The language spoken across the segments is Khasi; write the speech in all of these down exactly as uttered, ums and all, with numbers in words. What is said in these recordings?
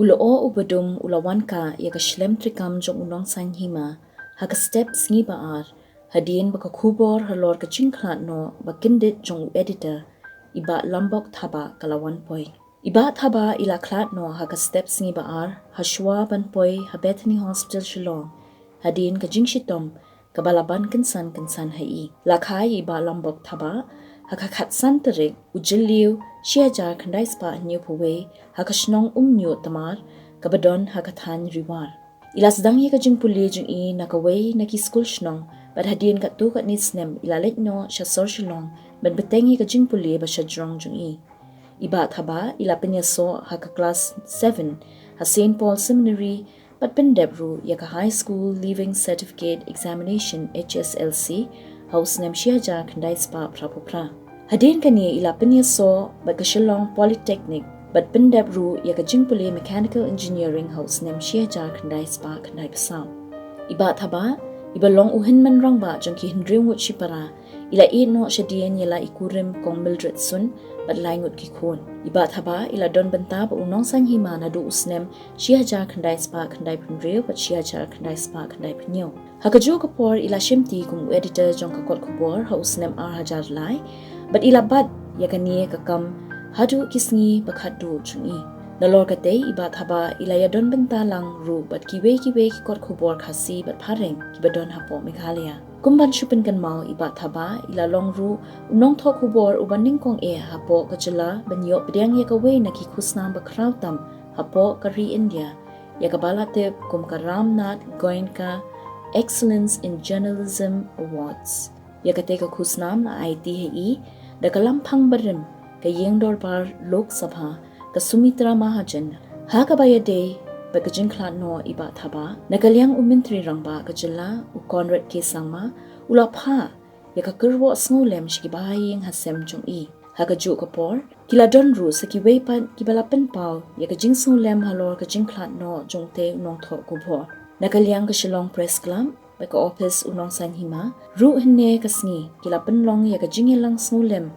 U lyoh u badum u la wan kah ïa ka shlem treikam jong u nongsaiñ hima ha ka step sngi ba ar, hadien ba ka khubor halor ka jingkhlad noh ba kyndit jong u editor, i Bah Lambok Thabah, ka la wan poi. I Bah Thabah i la khlad noh ha ka step sngi ba ar, ha shuwa ban poi ha Bethany Hospital Shillong, hadien ka jingshitom kaba la ban kynsan kynsan ha i. La kha ïa i Bah Lambok Thabah ha ka khatsan tarik u Jylliew shi hajar khyndai spah hynñiewphew wei, ha ka shnong Umñiuh Tmar, kaba don ha ka thaiñ Ri War. I la sdang ïa ka jingpule jong i na kawei na ki skul shnong, bad hadien katto katne snem i la leit noh sha sor Shillong ban bteng ïa ka jingpule ba shajrong jong i. I Bah Thabah i la pynïasoh ha ka klas seven ha Saint Paul Seminary, bad pyndep ruh ïa ka High School Leaving Certificate Examination, H S L C, ha u snem shi hajar khyndai spah phraphew phra. Hadien kane i la pynïasoh bad ka Shillong Polytechnic, bad pyndep ruh ïa ka jingpule Mechanical Engineering ha u snem shi hajar khyndai spah khyndaiphew saw. I Bah Thabah, iba long u hynmen rangbah jong ki hynriew ngut shipara, i la ïeh noh shadien ïa la i kurim Kong Mildred Sun bad lai ngut ki khun. I Bah Thabah i la don bynta bad u nongsaiñ hima naduh u snem shi hajar khyndai spah khyndaiphew hynriew bad shi hajar khyndai spah khyndaiphew hynñiew. Ha kajuh ka por i la shimti kum u editor jong ka kot khubor ha u snem ar hajar lai, bad i la bat ïa kane ka kam haduh ki sngi ba khatduh jong i. Nalor katei i Bah Thabah i la ïadon bynta lang ruh bad kiwei kiwei ki kot khubor Khasi bad phareng kiba don hapoh Meghalaya. Kum ban shu pynkynmaw, i Bah Thabah i la long ruh u nongthoh khubor uba nyngkong eh hapoh ka jylla ban ïoh pdiang ïa kawei na ki khusnam ba khraw tam hapoh ka ri India, ïa kaba la tip kum ka Ramnath Goenka Excellence in Journalism Awards. Ïa katei ka khusnam la aiti ha i da ka lamphang barim ka ïing dorbar Lok Sabha, ka Sumitra Mahajan, ha kaba ïadei bad ka jingkhlad noh i Bah Thabah. Na ka liang u Myntri Rangbah ka jylla, u Conrad K Sangma, u la phah ïa ka kyrwoh sngewlem sha ki bahaïing hasem jong i. Ha kajuh ka por, ki la don ruh sa kiwei pat kiba la pynpaw ïa ka jingsngewlem halor ka jingkhlad noh jong utei u nongthoh khubor. Na ka liang ka Shillong Press Club bad ka ophis u nongsaiñ hima ruh hynne ka sngi ki la pynlong ïa ka jingïalang sngewlem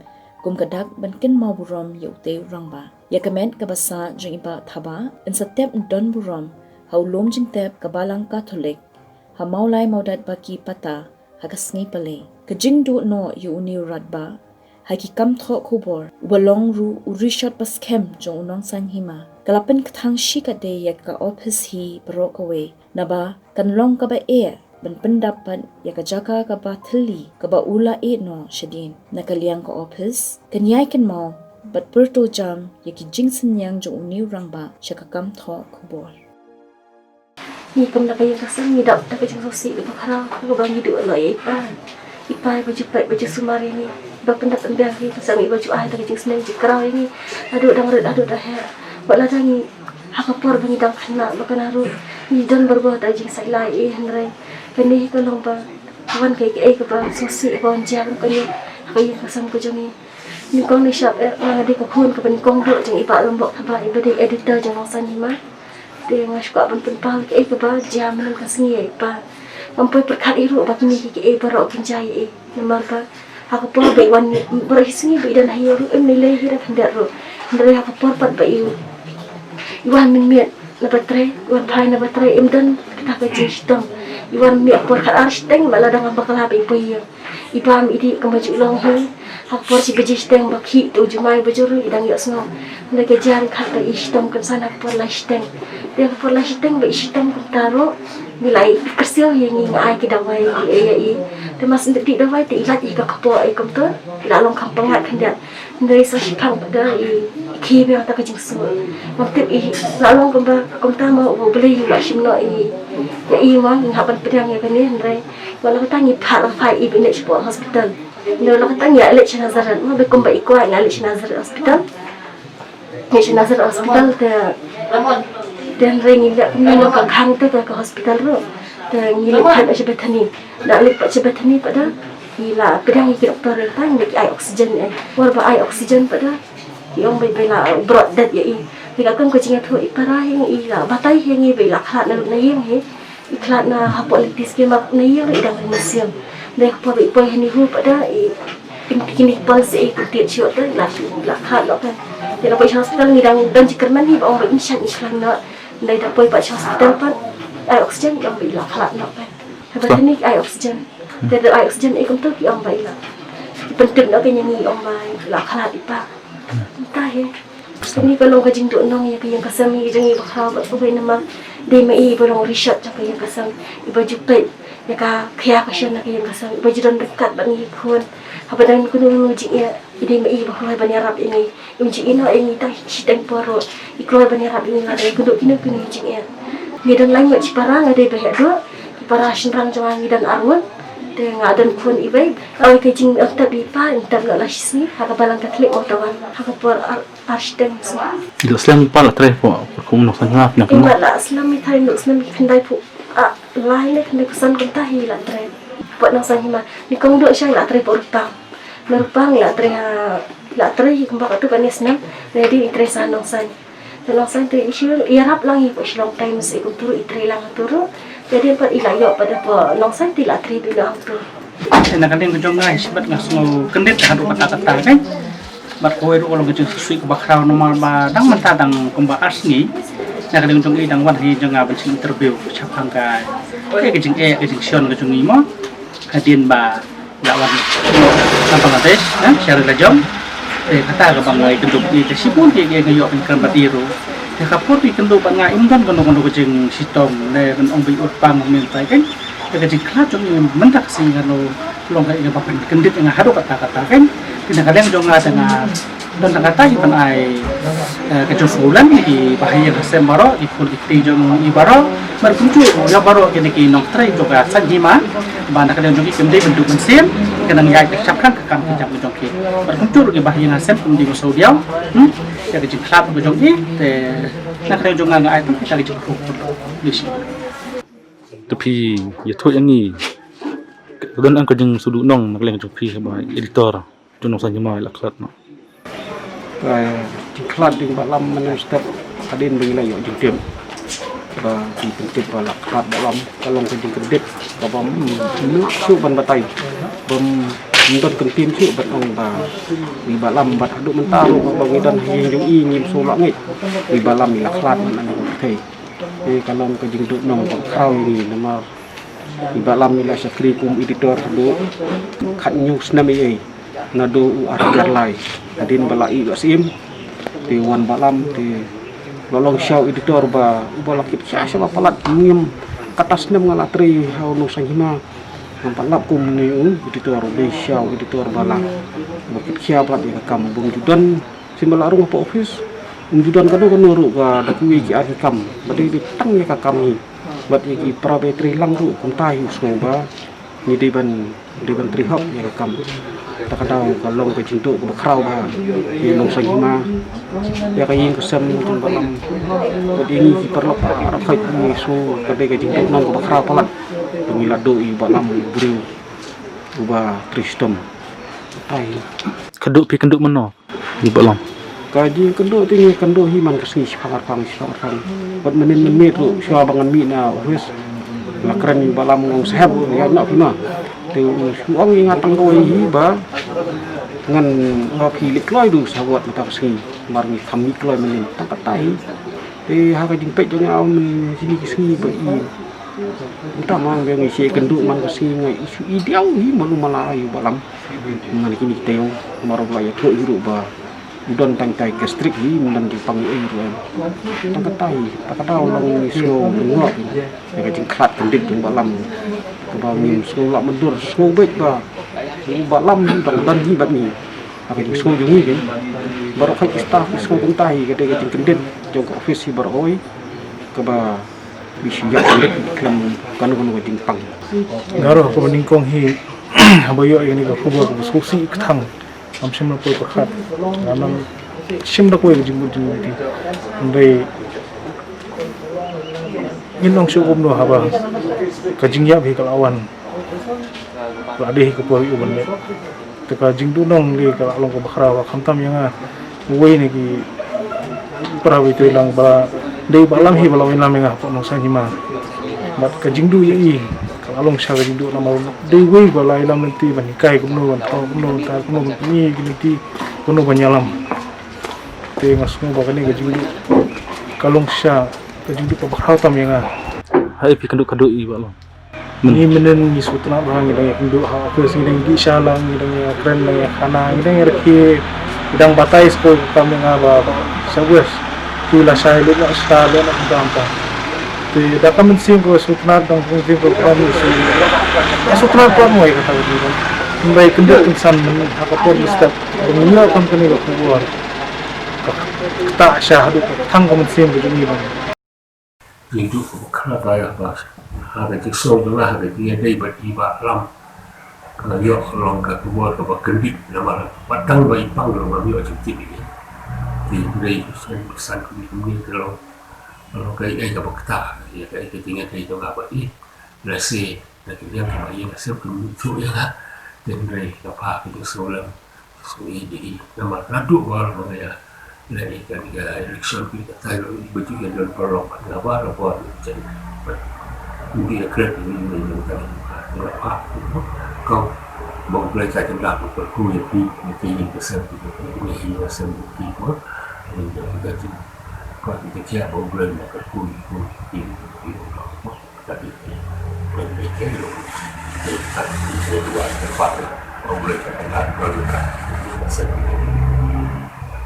kum ka dak ban kynmaw burom ïa utei u rangbah. Ïa ka met kaba sah jong i Bah Thabah yn sa tep don burom ha u lum jingtep ka Balang Katholik ha Mawlai Mawdatbaki Pata ha ka sngi Palei. Ka jingduh noh ïa une u rangbah ha ki kam thoh khubor, uba long ruh u rishot ba skhem jong u nongsaiñ hima, ka la pynkthang shikatdei ïa ka ophis hi baroh kawei, naba kan long kaba eh ban pyndap pat ïa ka jaka kaba thylli kaba u la ïeh noh shadien. Na ka liang ka ophis kan ïai kynmaw bad pyrto jam ïa ki jingsynñiang jong une u rangbah sha ka kam thoh khubor. Ngi kum na ka ïing ka sem ngi dap da ka jingsngewsih kaba khraw kaba ngi duh noh ïa i pa. I pa iba ju peit ba ju sumar ïa ngi, iba pyndap pynbiang ïa ngi, ka sem iba ju ai da ka jingsneng ju khraw ïa ngi. Haduh dang rit haduh dang heh. Wat lada ngi ha ka por ba ngi dang khynnah ba kane ruh ngi don barabor da ka jingsaila ïa i, hynrei kane hi ka long ba wan kaei kaei kaba sngewsih ba wan jia ruh kane ha ka ïing ka sem ka jong ngi. Nyngkong ngi shap eh nga dei ka khun kaba nyngkong duh jong i Bah Lambok Thabah iba dei editor jong Nongsaiñ Hima. Te nga shu kwah ban pynpaw kaei kaba jia mynnin ka sngi ïa i pa. Ngam poi pyrkhat hi ruh ba kine hi kaei baroh kin jia ïa i. Namar ba ha ka por ba i wan baroh hi sngi ba i don ha ïing ruh im lei lei hi da khyndiat ruh. Hynrei ha ka por pat ba i, i wan mynmiet na ba trei, i wan phai na ba trei im don kata ka jingshitom. I wan miet por khatar shiteng ba la dang bakla ba i poi ïing. I bam i dih kumba ju long hi. Ha ka por shi baje shiteng ba khih te u jumai ba jur i dang ïohsngew. Hynrei ka jia ryngkat ba i shitom kynsan ha ka por lai shiteng. Te ha ka por lai shiteng ba i shitom kumta ruh ngi la ai kyrsiew ïa ngi, nga ai ki dawai ïa i. Te mas dih dawai te i lait ïa ka kpoh i kumta. I la long kham pyngngad khyndiat. Hynrei sa shiphang pat da i khie biang ta ka jingsngew. Ngam tip i la long kumba kumta ma u Blei u la shim noh i ïa i ma ngi hap ban pdiang ïa kane hynrei. Wat la kata ngi phah la phah i ba i leit shapoh hospital. Ngi la kata ngi ïa leit sha Nazareth, ma ba kumba i kwah ngi ïa leit sha Nazareth Hospital. Ngi sha Nazareth Hospital te, te hynrei ngi leit kumne ka khang te ka hospital ruh. Te ngi leit pat sha Bethany. Da leit pat sha Bethany pat da ngi la pdiang ïa ki doktor, ta ngi leit ai oxygen eh. Por ba ai oxygen pat da ki ong ba, ba la brought death ïa i. Te ka kam ka jingïathuh i para hi, i la batai hi ngi ba i la khlad na ïing hi. I khlad na hapoh lynti skim, na ïing i dang ri mynsiem. Dei hapoh i poi ha NICU pat da i, i kini pulse i kyntiat shuh te la shu la khlad noh kan. Te la poi sha hospital ngi dang don jingkyrmen hi ba ong ba in sha ngi shlem noh. Ndai da poi pat sha hospital pat ai oxygen, ong ba i la khlad noh pat. Haba tani ai oxygen. Te da ai oxygen i kumto ki ong ba i la, ki pyntip noh ka ïa ngi, ong ba i la khlad i pa. Mynta hi, ni ka long ka jingduh nong ïa ka ïing ka sem hi jong ngi bakhraw bad kawei namar dei ma i ba long rishot jong ka ïing ka sem, i ba ju peit ïa ka khia ka shon na ka ïing ka sem, i ba ju don ryngkat bad ngi khun. Haba dang kano kano jingeh, i dei ma i ba kloi ban ïarap ïa ngi. Im ju ïehnoh ïa ngi tang shiteng por ruh, i kloi ban ïarap ïa ngi lada i kynduh kino kino jingeh. Ngi don lai ngut shipara, nga dei ba heh duh. Ki para shynrang jong nga ngi don arngut. Te nga don khun iwei. Oi ka jingtep i pa, im tep noh la shisngi ha ka balang Katholik Mawtawan ha ka por ar, ar shiteng shisngi. I la slem i pa la trei hapoh kum nongsan hima phi nang kynmaw? Nga la slem i thai nuk slem i khyndai phew, ah, lai ne khyndai phew san kumta hi la trei hapoh nongsan hima. Ni kong duh sha la trei hapoh Rupang. Na Rupang la trei ha, la trei hi kumba katto katne snem. Te dei i trei sha Nongsan. Te Nongsan te i shu ïarap lang hi hapoh Shillong Times, i kumtu ruh i trei lang hangtu ruh. Te dei pat i la ïoh pat hapoh Nongsan te i la trei beit noh hangtu. Te na ka liang ka jong nga hi shu bad nga sngew kyndit haduh katta katta, kan. Bad kawei ruh ka long ka jingsngewsih kaba khraw namar ba dang mynta dang kumba ar sngi. Na ka liang jong i dang wan hi jong nga ban shu interview shaphang ka, ka jingeh ka jingshon ka jong i mo. Hadien ba la wan na Bangladesh, eh, sha ri la jong. Eh, kata kaba nga ïakynduh ïa i te shibun ki, ki nga ïoh pynskhem bad i ruh. Ïa ka por i kynduh bad nga im don kano kano ka jingshitom ne ban ong ba i ut pang mynta, kan. Ïa ka jingkhlad jong i mynta ka sngi kano long ka ïa kaba pynkyndit ïa nga haduh katta katta, kan. Kane ka liang jong nga te nga don tang katta hi ban ai, eh, ka jingsngewlem ïa ki bahaïing hasem baroh, ki khun ki kti jong i baroh. Bad kumjuh ïa baroh kine ki nongtrei jong ka saiñ hima ba na ka liang jong ki kim dei ban duh mynsiem, ki nang ïaid ka shaphrang ka kam ka jam ka jong ki. Bad kumjuh ruh ki bahaïing hasem kim dei ban sngewdiaw, hmm, ïa ka jingkhlad ka jong ki. Te na ka liang jong nga nga ai tang kita ki jingkyrkhu. Te phi ïathuh ïa ngi, ka don em ka jingsngewduh nong na ka liang jong phi ba editor jong Nongsan Hima i la khlad noh? Ka jingkhlad jong Bah Lam mynne step hadien ba ngi la ïoh jingtip ba ki pyntip ba la khlad Bah Lam, ka long ka jingkyndit kaba ym lah shuh ban batai, bym don kyntien shuh ban ong ba i Bah Lam. Bad haduh mynta ruh ba ngi don ha ïing jong i ngim shu lah ngeit i Bah Lam i la khlad mynta na ka pyrthei. Te ka long ka jingduh nong ba khraw ïa ngi namar i Bah Lam i la shakri kum editor haduh khathynñiew snem ïa i, naduh u ar hajar lai. Hadien ba la ïeh Bah Syiem te wan Bah Lam te la long sha u editor ba uba la kit khia sha ba palat. Ngim, kata snem nga la trei ha u Nongsan Hima, ngam pat lap kumne u editor, u dei sha u editor ba la, ba kit khia palat ïa ka kam, bym ju don. Sien ba la rung hapoh office, um ju don kano kano ruh ka, da kiwei ki ar ki kam ba dei, dei tang ïa ka kam hi. Bad ïa ki para ba trei lang ruh kumta hi, u sngew ba ngi dei ban, dei ban trei hok ïa ka kam. Ta ka daw ka long ka jingduh kaba khraw ba ïa Nongsan Hima, ïa ka ïing ka sem jong Bah Lam. Bad ïa ngi ki paralok baroh khoit ngi sngew ka dei ka jingduh nong kaba khraw palat ba ngi la duh ïa u Bah Lam, u briew uba trei shitom. Ai. Kynduh phi kynduh mynno ïa Bah Lam? Ka jingkynduh te ngi kynduh hi man ka sngi shipang arpang, shipang arpang. Bad mynnin mynmiet ruh shuwa ba ngan mih na office la kren ïa u Bah Lam, nga ong, Saheb, ïa na phi ma. Te u shu ong ïa nga tang kawei hi ba ngan, ba phi leit kloi duh sha ward mynta ka sngi, namar ngi kham mih kloi mynnin. Tang katta hi. Te ha ka jingpeit jong nga mynnin kine ki sngi ba i Mynta ma nga ngi shu ïakynduh man ka sngi, nga shu i diaw hi mano mala ïa u Bah Lam. Ngan kine ki taïew, namar ba ïathuh hi ruh ba u don tang tai gastric hi, ym don jingpang ei ruh em. Tang katai, ta ka daw long ngi sngew lyngngoh ïa ka jingkhlad kyndit jong u Bah Lam. Kaba ngim sngew lah mudui, sngew beit ba u Bah Lam u dang don hi bad ngi. Ha ka jingsngew jong ngi, baroh khoit ki staff ki sngew kumta hi, ka dei ka jingkyndit jong ka office hi baroh hoi. Kaba Nga ruh ha kaba nyngkong hi, haba ïoh ïa kane ka khubor kaba sngewsih kthang, ngam shym la poi pyrkhat, ngam shym la poi ka jingmut jingmut hi. Hynrei ngin ong shuh kumno haba ka jingïap hi ka la wan. La dei hi ka por ïa u ban leit. Te ka jingduhnong dei ka la long kaba khraw, khamtam ïa nga, uwei na ki para ba ïatreilang ba dei Bah Lam hi ba la wanlam ïa nga hapoh Nongsan Hima. Bad ka jingduh ïa i ka la long sha ka jingduh namar dei uwei ba la ïalam lynti ban hikai kumno ban thaw, kumno ban tar, kumno ban pyni ki lynti, kumno ban ïalam. Nga sngew ba kane ka jingduh ka long shisha ka jingduh kaba khraw tam ïa nga. Haei phi kynduh kynduh i Bah Long? Ngi mynhynnin ngi sngewtynnat bha, ngi dang ïa kynduh ha office, ngi dang ïa dih sha lang, ngi dang ïa kren, dang ïa khana, ngi dang ïa rakhe, ngi dang batai sha kawei ka kam ïa nga ba, ba sha wes. Ki la shai lut na sha lut na kumta kumta. Te da ka mynsiem ka sngewtynnat, dang ka mynsiem ka khraw, mynsiem ka sngewtynnat ka mo ïa kata ka jingduh. Hynrei kynduh kynsan mynhynnin ha ka por mynstep ba ngin ïoh kam kane ka khubor. Ka ktah sha haduh ka thang ka mynsiem ka jong ngi bha. Ngi duh ba khraw ba ïa ba ha ka jingsngew jong nga ha ka jingïadei bad i Bah Lam. Ka la ïoh long ka khubor kaba kyndit namar ba tang ba i pang ruh ngam ïoh jingtip ïa i. Te hynrei sa pyrsan kumne kumne ka long, long kaei kaei kaba ktah ïa kaei ka jingïadei jong nga bad i. Lehse na ki liang kiba ïeng ka sem kim ïathuh ïa nga. Te hynrei nga phah ka jingsngewlem. Sngewsih ïa i namar naduh ba nga ïa leh ïa kane ka election, ki katai ruh i ba ju ïa don paralok bad nga barabor ïa jen. Bad ngi ïa kren ïa i ïa ka, ïa ka, ka, ka, ba U Blei ka kynda ba kyrkhu ïa phi, ïa ka ïing ka sem, ïa ka ïing ka sem ïa phi, mo. Ïa ka jing, ka, ïa ka jia ba U Blei ba kyrkhu ïa phi, ïa phi, ïa phi, mo.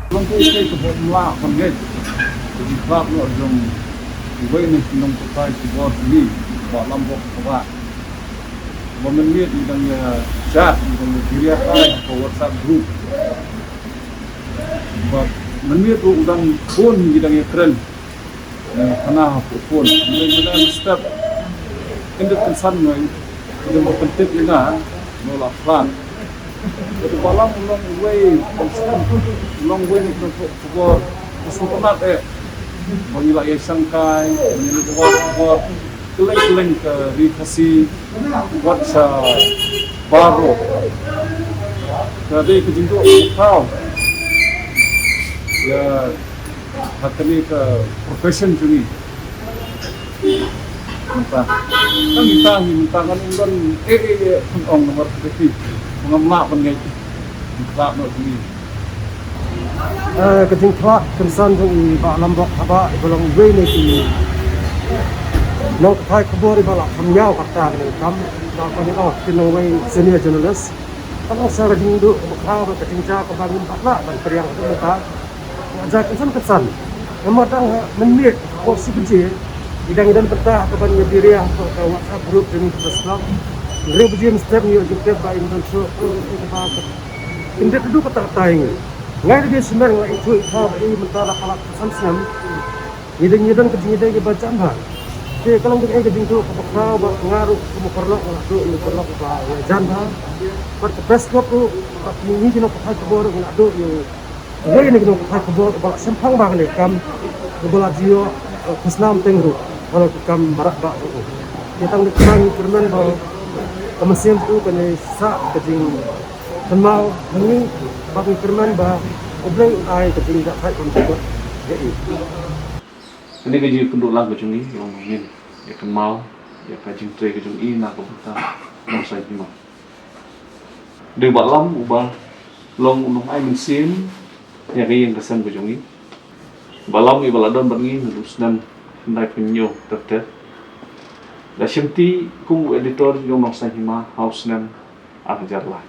Nongkei kei ka bok mla ban ngeit ka jingkhlad noh jong uwei na ki nongpathai khubor jong ngi, Bah Lambok Thabah. Ba mynmiet ngi dang ïa chat, ngi dang ïa kyrpad ha ka WhatsApp group. Ba mynmiet ruh u dang phone, ngi dang ïa kren. Ngi khana ha ka phone. Ngi mynta step. Kynduh kynsan ngi. Ngi ba pyntip ïa nga. Ngi la plan. Kata Bah Lam u long uwei, u long uwei na ki nongthoh khubor. Ka sngewtynnat eh. Ba ngi la ïa shangkai, ba ngi la ïa khubor. Kylleng kylleng ka ri Khasi. Wat sa baroh. Ka dei ka jingduh ka khraw. Ïa ha kane ka profession jong ngi. Mynta. Tang kita ngi mynta ngan ym don eh eh eh pynong namar ka dei. Ngam lah ban ngeit. Ka jingkhlad noh jong ngi. Eh, ka jingkhlad kynsan jong i Bah Lambok Thabah, i ba long uwei na ki nongpathai khubor i ba la kham ïaw kata ka kam. Ba ka long, oh, ki long uwei senior journalist. Ka long sa ka jingduh ba khraw, ka jingjia kaba ngim pat lah ban pdiang ka mynta. Nga jia kynsan kynsan. Namar tang ha mynmiet, ko shi baje, i dang i don bynta ha kaban ïa bi riang ha ka WhatsApp group jong ngi Press Club. Hynriew baje mynstep ngi ïoh jingtip ba i don shuh, eh, eh, kaba ka, kyndiat haduh katta katta ïa ngi. Nga i dei smen nga la ithuh ithuh ba i mynta la palat kynsan snem. Ngi dang, ngi don ka jingïadei kaba jan bha. Te ka long dei ka jingduh kaba khraw ba nga ruh kum u paralok nga la duh ïa u paralok ba jan bha. Bad ka Press Club ruh, bad ngi ki nongpathai khubor ruh nga la duh ïa u Uwei na ki nongpathai khubor uba la shemphang bha kane ka kam, uba la ju ïoh, eh, khusnam teng ruh halor ki kam baroh ba u. Te tang dei kata ngi kyrmen ba ka mynsiem u kane sah ka jingkynmaw ha ngi, bad ngi kyrmen ba U Blei un ai ka jingjahthait bad jingkut ïa i. Kane ka jingïakynduh lang ka jong ngi, ïa u nongmihkhmat, ïa ka jingtrei ka jong i na ka bynta nongshong hima. Dei u Bah Lam uba long u nongai mynsiem ïa ka ïing ka sem ka jong ngi. Bah Lam iba la don bad ngi naduh u snem khyndaiphew hynñiew ter ter. La shimti kum u editor jong Nongshong Hima ha u snem ar hajar lai.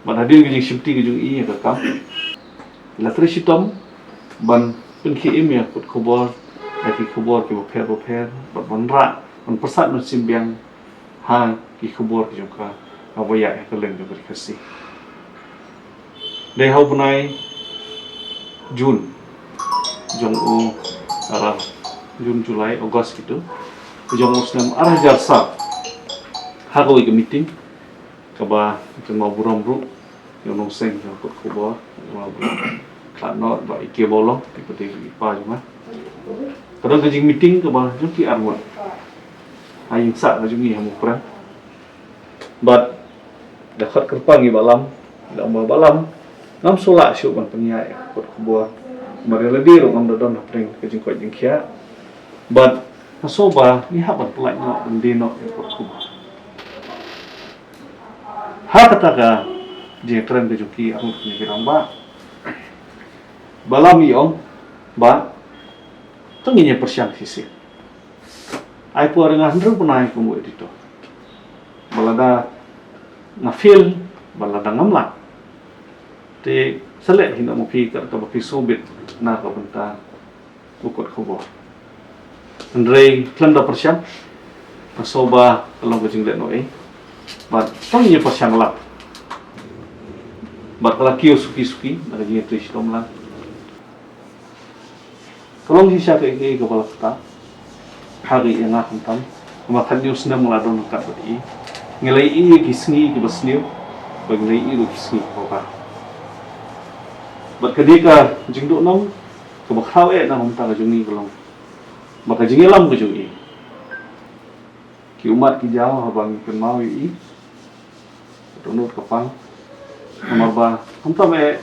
Bad hadien ka jingshimti ka jong i ïa ka kam, i la trei shitom ban pynkhie im ïa ka kot khubor, ïa ki khubor kiba pher ba pher, bad ban rah, ban pyrsad mynsiem biang ha ki khubor ki jong ka, kaba ïaid ha kylleng ka Ri Khasi. Dei ha u bnai June jong u, ara, June, July, August kitu, jong u snem ar hajar saw, ha kawei ka meeting kaba kynmaw burom ruh ïa u nongseng jong ka kot khubor, ïa u Khlad Noh bad i K. Bawlong, i pa, i pa jong nga. Ka don ka jingmeeting kaba jong ki arngut ha ïing sah ka jong ngi ha Mawprem. Bad da khot kyrpang ïa i Bah Lam, da ong ba, Bah Lam, ngam shu lah shuh ban pynïaid ïa ka kot khubor. Namar ïa lade ruh ngam da don hapdeng ka jingkoit jingkhiah. Bad nga sngew ba ngi hap ban pyllait noh, ban die noh ïa ka kot khubor. Ha kata ka jingkren ka jong ki arngut kine ki rangbah, Ba lam i ong ba to ngin ïa pyrshang shisien. Ai por nga hynriew bnai kum u editor. Ba lada nga fail, ba lada ngam lah, te sa leh hi na ma phi kat kaba phi sngewbit na ka bynta u kot khubor. Hynrei khlem da pyrshang, nga sngew ba ka long ka jingleh noh ei. Bad tang ïa pyrshang lad, bad ka la kiew suki suki na ka jingïatreilang. Ka long shisha kaei kaei kaba la ktah ha ka ïing nga khamtam. Namar thad hynñiew snem nga la don ryngkat bad i. Ngi la ïohi ïa ki sngi kiba sniew, bad ngi la ïohi ruh ki sngi kiba bha. Bad ka dei ka jingduhnong kaba khraw eh na ka bynta ka jong ngi ka long ba ka jingïalam ka jong i, ki ummat ki jaw haba ngi kynmaw ïa i, ka dohnud ka pang. Namar ba khamtam eh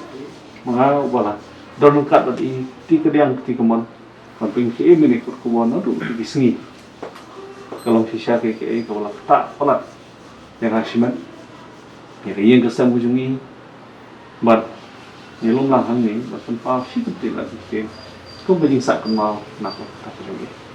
ma nga uba la don ryngkat bad i kti kadiang kti kamon ban pynkhie ïa i kot khubor naduh kine ki sngi. Ka long shisha kaei kaei kaba la ktah palat ïa nga shimet, ïa ka ïing ka sem ka jong i. Bad ngi lum lang hangne ban pynpaw shi kyntien lada kyntien kum ka jingsah kynmaw na ka bynta ka jong i.